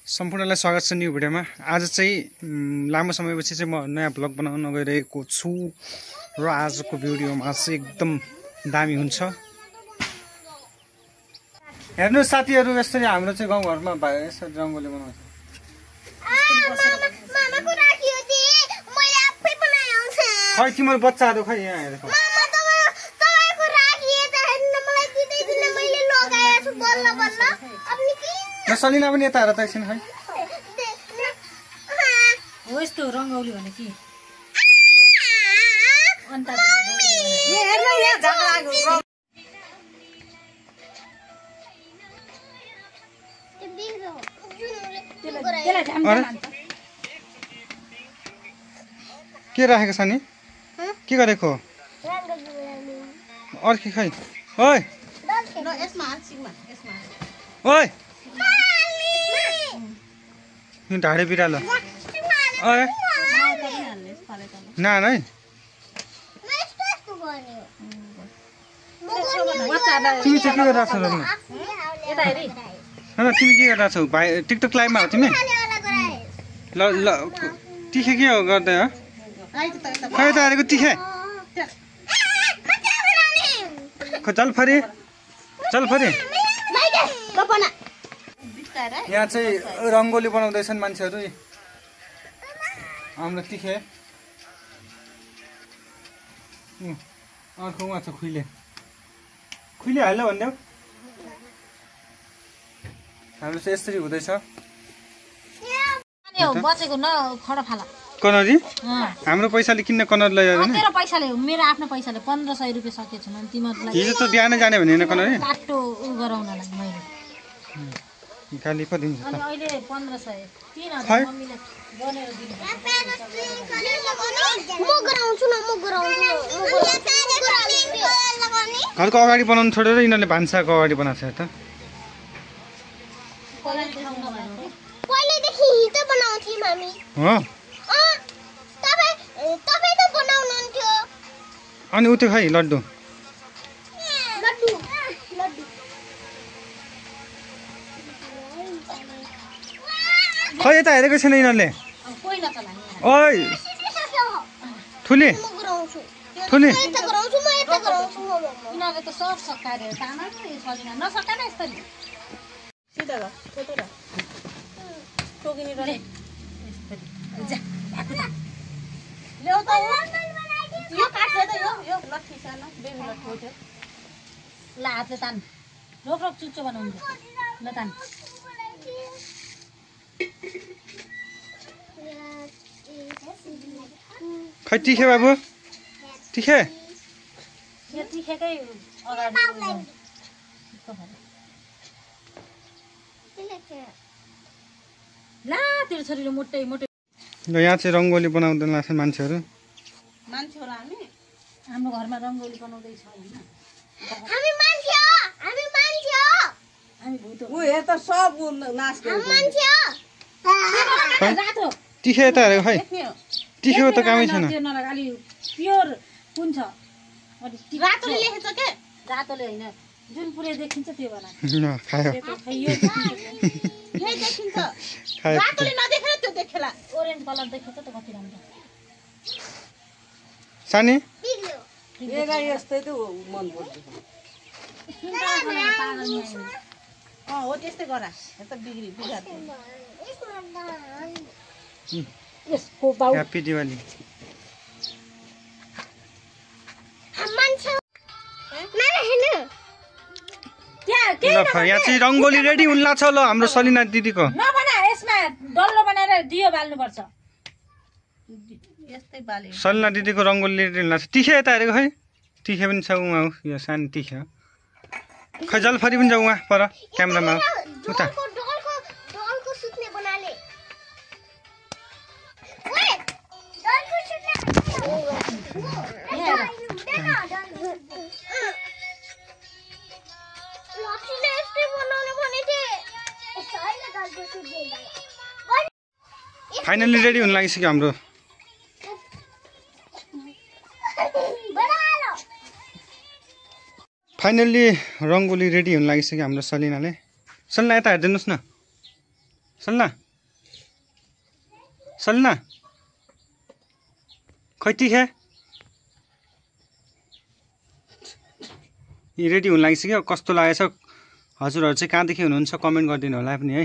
सम्पूर्णलाई स्वागत छ न्यू भिडियोमा। आज चाहिँ लामो समयपछि चाहिँ म नयाँ भ्लग बनाउन गइरहेको छु र आजको भिडियोमा चाहिँ एकदम दामी हुन्छ। हेर्नु साथीहरु, यसरी हाम्रो चाहिँ गाउँघरमा यसरी रङ्गोली बनाउँछ। खै तिम्रो बच्चाहरु खै यहाँ हेरेको सलिना पनि यता हेर त एकछिन खै। हो यस्तो रङ्गौली भने कि के राखेको छ नि? के गरेको? अर्की खै। ओइ ओइ ढाडे बिरालो अरे ना नै तिमी चाहिँ के गरिरहेको छौ? तिमी के गरिरहेको छौ? भाइ टिकटक लाइभमा हो तिमी? ल ल तिखे के हो गर्दै हो? खै त हारेको तिखे चल फरी यहाँ चाहिँ रङ्गोली बनाउँदैछन् मान्छेहरू। हाम्रो तिखे अर्को उहाँ छ खुइले हाल्यो भनिदेऊ। हाम्रो चाहिँ यसरी हुँदैछ। बचेको न खडा फाला कनरी हाम्रो पैसाले किन्न कनर ल्याएर नि तेरो पैसाले मेरो आफ्नो पैसाले 1500 रुपैयाँ सकेछ न तिमीहरुलाई। हिजो त बिहान जाने भनेन कनरी बाटो उ गराउनलाई मैले गाली पो दिन्छ अनि अहिले 1500 3000 मम्मीले बनेर दिनु म गराउँछु घरको अगाडि बनाउनु छोडेर यिनीहरूले भान्साको अगाडि बनाएको छ त। पहिलेदेखि हिजो बनाउँथे मामी। हो तपाई त बनाउनुहुन्थ्यो। अनि उते खै लड्डु खै यता हेरेको छैन यिनीहरूले। ओइ ठुली यिनीहरूले त सब सकाएर तामा सजिन नसकान यसरी सिधा र छोटो र टोकिनी र जा ल्याउ त यो काट्छ त यो लट्ठी सानो बेबी लट्ठी हो त्यो। ल हातले तान रोक चुच्चो बनाउनु ल तान। खै तिखे बाबु तिखे यो तिखेकै अगाडि ला तेरो छोरीले मोटै ल यहाँ चाहिँ रङ्गोली बनाउँदै लाग्छ मान्छेहरू। हाम्रो घरमा रङ्गोली बनाउँदैछ हैन हामी मान्छे हो हामी भूत उ हेर त सब नाच मान्छे हो। रातो तिखे यता हेरेको खै तिखेको त कामै छैन। त्यो नलगाली प्योर कुन छ अनि रातोले लेखेछ के रातोले हैन जुन पुरै देखिन्छ त्यो बना खायो यो देखिन्छ खायो रातोले नदेखेर त्यो देखेला ओरेन्ज कलर देखेछ त कति राम्रो सानी यसलाई यस्तै त मन पर्छ। हो त्यस्तै गरा त बिगार यसको बाउ ह्याप्पी दिवाली। मान्छे नाना हेर्नु ल यहाँ चाहिँ रङ्गोली रेडी हुन लाग्छ। ल हाम्रो सलिना दिदीको नबना यसमा डल्लो बनाएर दियो बाल्नु पर्छ। यस्तै बाले सलिना दिदीको रङ्गोली रेडी हुन लाग्छ। तिखे यता हेरेको खै तिखे पनि छ उहाँ हो यो सानो तिखे हो। खै जलफरी पनि छ उहाँ पर क्यामेरामा उता डलको सुत्ने बनाले ओए डलको सुत्ने लक्ष्मीले यस्तै बनाउने भने थिए हैन डलको सुत्ने फाइनली रेडी हुन लागिसक्यो हाम्रो। फाइनल्ली रङ्गोली रेडी हुन लागिसक्यो हाम्रो सलिनाले। सलिना यता हेरिदिनुहोस् न। सलिना सलिना खै तिखे रेडी हुन लागिसक्यो कस्तो लागेछ हजुरहरू चाहिँ कहाँदेखि हुनुहुन्छ कमेन्ट गरिदिनु होला पनि है।